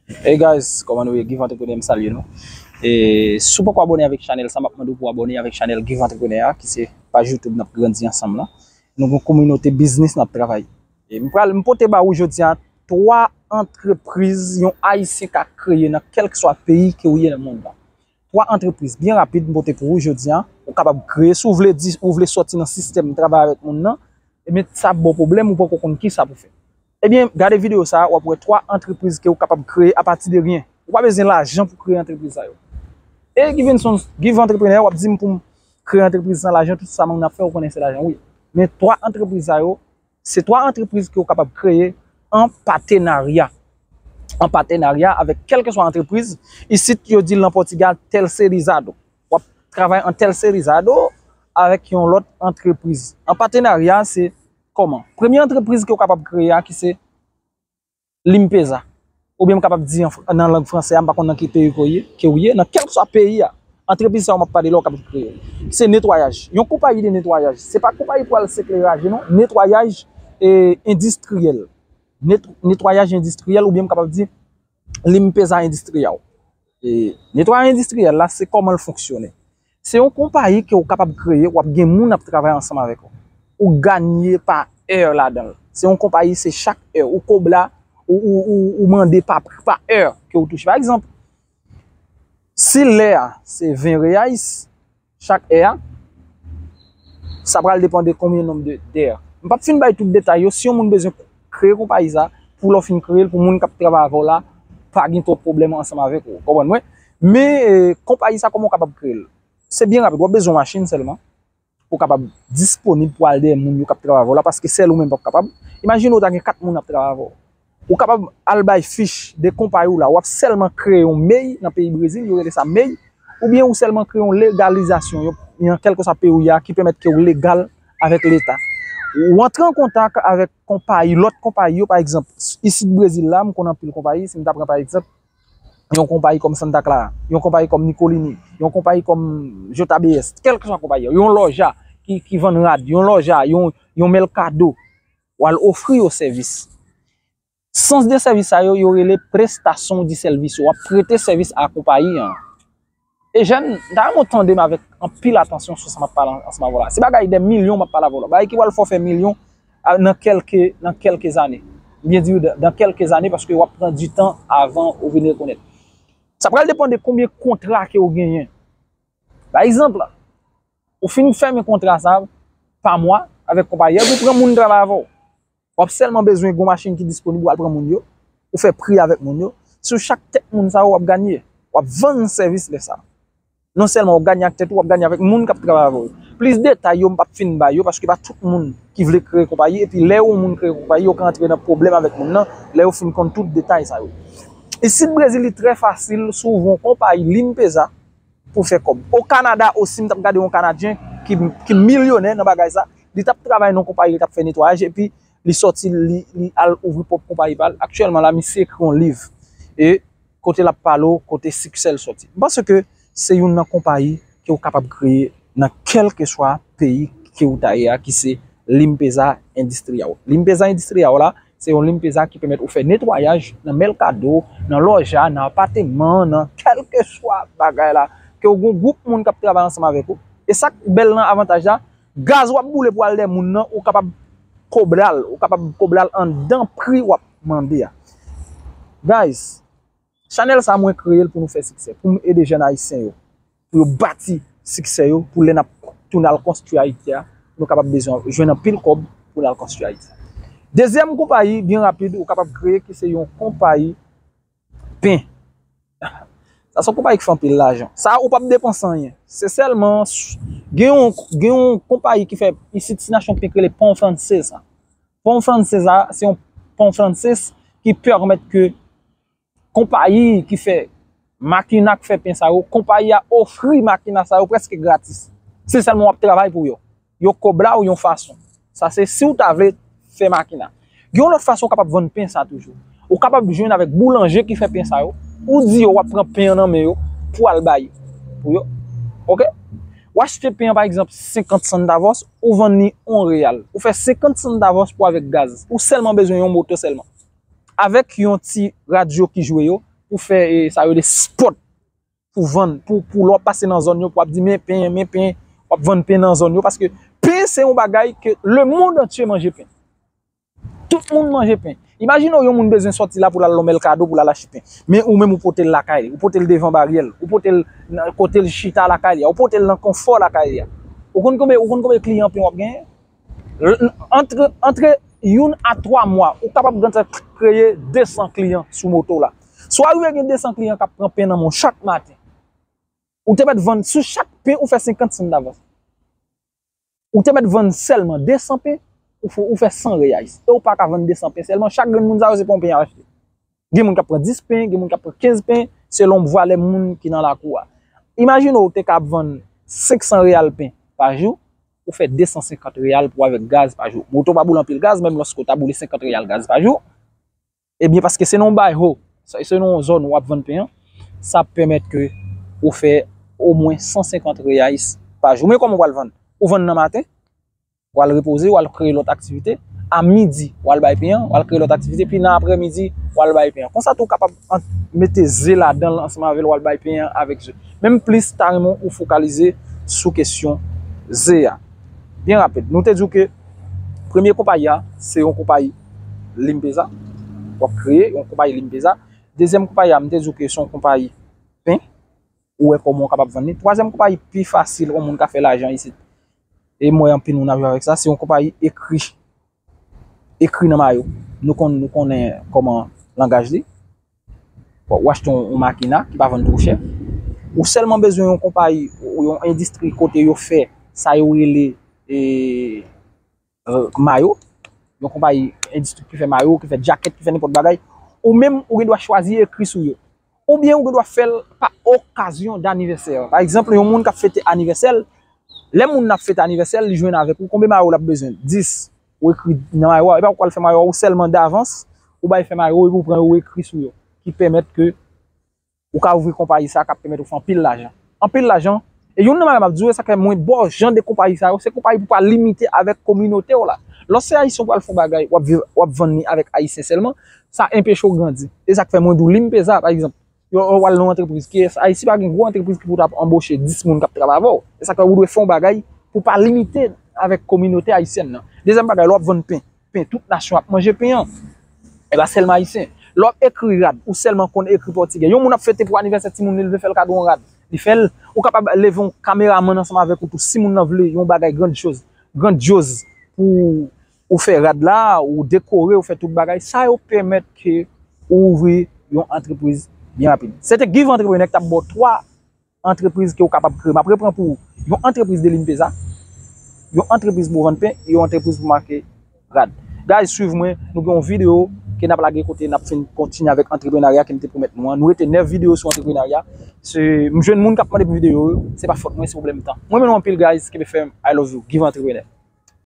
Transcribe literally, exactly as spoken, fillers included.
Hey guys, kòman nou ye? Give Entrepreneur m salye nou. E si w poko abòne avèk chanèl sa, m ap mande w pou w abòne avèk chanèl Give Entrepreneur a, ki se paj YouTube n ap grandi ansanm lan. Nou gen yon kominote biznis n ap travay. E m pral, m pote ba ou jodi a twa antrepriz yon Ayisyen ka kreye nan kèlkeswa peyi ke w ye nan mond lan. Twa antrepriz byen rapid m pote pou ou jodi a, ou kapab kreye. Si w vle di, ou vle sòti nan sistèm travay avèk moun nan, ebyen sa ap ba w pwoblèm, ou poko konn kisa pou fè. Ebyen, gade videyo sa a, w ap wè twa antrepriz ke w kapab kreye apati de ryen. Ou pa bezwen lajan pou kreye antrepriz sa yo. E Givenson, Give Entrepreneur, w ap di m pou m kreye antrepriz san lajan, tout sa moun ap fè, ou konnen se lajan, wi. Men twa antrepriz sa yo, se twa antrepriz ke w kapab kreye an patenarya. An patenarya avèk kèlkeswa antrepriz. Isit, yo di l nan Pòtigal, terceirizado. W ap travay an terceirizado avèk yon lòt antrepriz. An patenarya, se kòman? Premye antrepriz ke w kapab kreye a, ki se limpeza. Oubyen m kapab di an fr-, nan lang fransè a, m pa konn nan ki peyi ke w ye, ke w ye, nan kèlkeswa peyi a. Antrepriz sa yo m ap pale la, w kapab kreye. Se netwayaj. Yon konpayi de netwayaj. Se pa konpayi pou al sekleraje, non. Netwayaj, e, endistriyèl. Net-, netwayaj endistriyèl, oubyen m kapab di limpeza industrial. E netwayaj endistriyèl la, se kòman l fonksyone. Se yon konpayi ke w kapab kreye, w ap gen moun ap travay ansanm avèk ou. Ou ganye pa è ladan l. Se yon konpayi, se chak è. Ou kobla, ou, ou, ou, ou mande pa, pa è ke w touche. Pa egzanp, si lè a se ven reais, chak è a, sa pral depann de konbyen nonb de, de è. M p ap fin bay tout detay yo. Si yon moun bezwen kreye konpayi sa, pou lè w fin kreye l, pou moun k ap travay avè w la, pa gen twòp pwoblèm ansanm avèk ou. Konprann mwen? Men, e, konpayi sa, kòman w kapab kreye l? Se byen rapid. W ap bezwen yon machin sèlman. Pou w kapab disponib pou al dèyè moun yo k ap travay avè w la, paske sèl ou menm p ap kapab. Imajine w ta gen kat moun ap travay avè w. Ou kapab al bay fich de konpayi w la, w ap sèlman kreye yon mei nan peyi Brezil, yo rele sa mei, oubyen ou sèlman kreye yon legalizasyon, yon, yon kèlkeswa peyi w ye a ki pèmèt ke w legal avèk Leta. Ou antre an kontak avèk konpayi, lòt konpayi yo, pa egzanp, isit Brezil la, m konn anpil konpayi, si m ta pran pa egzanp, yon konpayi kòm Santa Clara, yon konpayi kòm Nicolini, yon konpayi kòm J B S, kèlkeswa konpayi, yon Loja ki, ki vann rad, yon Loja, yon, yon Mercado, w al ofri yo sèvis. Sans de sèvis sa yo, yo rele prestasyon di sèvis. W ap prete sèvis a konpayi an. Ejèn, m ta renmen w tande m avèk anpil atansyon sou sa m ap pale ansanm avè w la. Se bagay de milyon m ap pale avè w la. Bagay ki pral fè w fè milyon a, nan kèlke, nan kèlke zane. M byen di w, dan, dan kèlke zane, paske w ap pran di tan avan ou vin rekonèt. Sa pral depann de konbyen kontra ke w genyen. Pa egzanp, ou fin fèmen kontra sa pa mwa avèk konpayi a, epi w pran moun travay avè w. W ap sèlman bezwen gon machin ki disponib, w al pran moun yo, ou fè pri avèk moun yo. Sou chak tèt moun sa yo, w ap ganye. W ap vann sèvis lè sa. Non sèlman w ap ganye ak tèt ou, w ap ganye avèk moun k ap travay avè w. Plis detay yo, m p ap fin bay yo, paske pa tout moun ki vle kreye konpayi, epi lè yon moun kreye konpayi, yo ka antre nan pwoblèm avèk moun nan, lè yo fin konn tout detay sa yo. Isit Brezil, li trè fasil, si w ouvri yon konpayi limpeza, pou fè kòb. O Kanada osi, m t ap gade yon Kanadyen ki, ki milyonè nan bagay sa. Li t ap travay nan yon konpayi, li t ap fè netwayaj, epi li sòti, li, li al ouvri pwòp konpayi pa l. Aktyèlman la, misye ekri yon liv. E kote l ap pale w, kote siksè l sòti. M panse ke se youn nan konpayi ke w kapab kreye nan kèlkeswa peyi ke w ta ye a, ki se limpeza endistriyal. Limpeza endistriyal la, se yon limpeza ki pèmèt ou fè netwayaj nan Mercado, nan Loja, nan apateman, nan kèlkeswa bagay la, ke w gon gwoup moun k ap travay ansanm avèk ou. E sa k bèl nan avantaj la, gaz w ap boule pou al dèyè moun nan, ou kapab kobla l, ou kapab kobla l anndan pri w ap mande a. Guys, chanèl sa mwen kreye l pou nou fè siksè, pou m ede jèn ayisyen yo, pou yo bati siksè yo, pou lè n ap tounen al konstwi Ayiti a, nou kapab bezwen jwenn anpil kòb pou n al konstwi Ayiti. Dezyèm konpayi, byen rapid, ou kapab kreye ki se yon konpayi pen. Sa se yon konpayi ki fè anpil lajan. Sa ou p ap depanse anyen. Se sèlman s-, gen yon, gen yon konpayi ki fè isit ti nasyon pen ki rele Pão Francês. Pão Francês a, se yon Pão Francês ki pèmèt ke konpayi ki fè makina k fè pen sa yo, konpayi a ofri makina sa yo prèske gratis. Se sèlman w ap travay pou yo. Yo kobla w yon fason. Sa se si w ta vle fè makina. Gen yon lòt fason w kapab vann pen sa toujou. Ou kapab jwenn avèk boulanje ki fè pen sa yo. Ou di yo w ap pran pen an nan men yo pou al bay pou yo. Oke? W achte pen an, pa egzanp, senkant santavòs, ou vann li yon reyal. Ou fè senkant santavòs pou avèk gaz. Ou sèlman bezwen yon moto sèlman. Avèk yon ti radyo ki jwe yo, pou fè, e, sa yo rele spot, pou vann, pou, pou lè w ap pase nan zòn yo, pou w ap di, "Men pen, men pen," w ap vann pen nan zòn yo, paske pen se yon bagay ke le monde entier manje pen. Tout moun manje pen. Imajine w yon moun bezwen sòti la pou l al Lòmèl Kado, pou l al achte pen. Men ou menm ou pote l lakay li, ou pote l devan baryè l, ou pote l nan kote l chita lakay li a, ou pote l nan konfò lakay li a. Ou konn konbyen, ou konn konbyen kliyan pen w ap genyen? L-, antre, antre youn a twa mwa, ou kapab gentan kreye de san kliyan sou moto w la. Si w arive gen de san kliyan k ap pran pen nan men w chak maten, ou te mèt vann sou chak pen, ou fè senkant sant davans. Ou te mèt vann sèlman de san pen, ou fè, ou fè san reyais. E ou pa ka vann de san pen sèlman, chak grenn moun sa yo se pa yon pen y ap achte. Gen moun k ap pran dis pen, gen moun k ap pran kenz pen, selon valè moun ki nan lakou a. Imajine w te ka vann senk san reyal pen pa jou, ou fè de san senkant reyal pou avèk gaz pa jou. Moto pa boule anpil gaz, menm lòske w ta boule senkant reyal gaz pa jou, ebyen, paske se nan yon bayho, se, se nan yon zòn w ap vann pen an, sa ap pèmèt ke ou fè omwen san senkant reyais pa jou. Men kòman w pral vann? Ou vann nan maten, w al repoze, w al kreye lòt aktivite. A midi, w al bay pen an, w al kreye lòt aktivite. Pi nan aprèmidi, w al bay pen an. Konsa tou, w kapab an-, mete ze ladan l ansanm avè l, w al bay pen an avèk ze. Menm plis, ta renmen ou fokalize sou kesyon ze a. Byen rapid, nou te di w ke premye konpayi a, se yon konpayi Limpeza. W ap kreye yon konpayi Limpeza. Dezyèm konpayi a, m te di w ke se yon konpayi pen. Ou wè kòman w kapab vann li. Twazyèm konpayi pi fasil yon moun ka fè lajan isit, e m wè anpil moun ap jwe avèk sa, se yon konpayi ekri, ekri nan mayo. Nou konn, nou konnen kòman langaj li. Bon, ou achte yon, yon makina ki pa vann twò chè. Ou sèlman bezwen yon konpayi, ou yon endistri kote yo fè sa yo rele, e, e, mayo, yon konpayi endistri ki fè mayo, ki fè djakèt, ki fè nenpòt bagay, ou menm ou gen dwa chwazi ekri sou yo. Oubyen ou gen dwa fè l pa okazyon danivèsè. Pa egzanp, yon moun k ap fete anivèsè l, lè moun nan ap fete anivèsè l, li jwenn avèk ou, konbyen mayo l ap bezwen? Dis. Ou ekri nan mayo a, e pa ou k pral fè mayo a, ou sèlman davans, ou bay fè mayo, epi ou pran yo, ou ekri sou yo, ki pèmèt ke ou ka ouvri konpayi sa k ap pèmèt ou fè anpil lajan. Anpil lajan. E youn nan bagay m ap di w, e sa k fè mwen ba w jan de konpayi sa yo, se konpayi pou pa limite avèk kominote w la. Lòske se ayisyen w pral fè yon bagay, w ap viv, w ap vann li avèk ayisyen sèlman, sa enpeche w grandi. E sa k fè mwen di w Limpeza, pa egzanp, yo, yo pral nan yon antrepriz ki, Ayiti pa gen gwo antrepriz ki pou ta anboche dis moun k ap travay avè w. E sa k fè ou dwe fè yon bagay pou pa limite avèk kominote ayisyèn nan. Dezyèm bagay, lè w ap vann pen, pen, tout nasyon ap manje pen an. E pa sèlman ayisyen. Lè w ap ekri rad, ou sèlman konn ekri pòtigè. Yon moun ap fete pou anivèsè timoun li, li vle fè l kado yon rad. Li fè l, ou kapab leve yon kameramann ansanm avèk ou tou. Si moun nan vle yon bagay grandyoz, grandyoz pou ou fè rad la, ou dekore, ou fè tout bagay, sa yo pèmèt ke ou ouvri yon antrepriz byen rapid. Se te Give Entrepreneur ki t ap ba w twa antrepriz ke w kapab kreye. M ap repran pou ou. Yon antrepriz de limpeza, yon antrepriz pou vann pen, e yon antrepriz pou make rad. Guys, swiv mwen, nou gen yon videyo ke n ap lage kote n ap fin kontinye avèk antreprenarya ke m te pwomèt nou an. Nou rete nèf videyo sou antreprenarya. Se, m jwenn moun k ap mande pou videyo yo, se pa fòt mwen, se pwoblèm tan. Mwen renmen nou anpil, guys, kenbe fèm, I love you, Give Entrepreneur.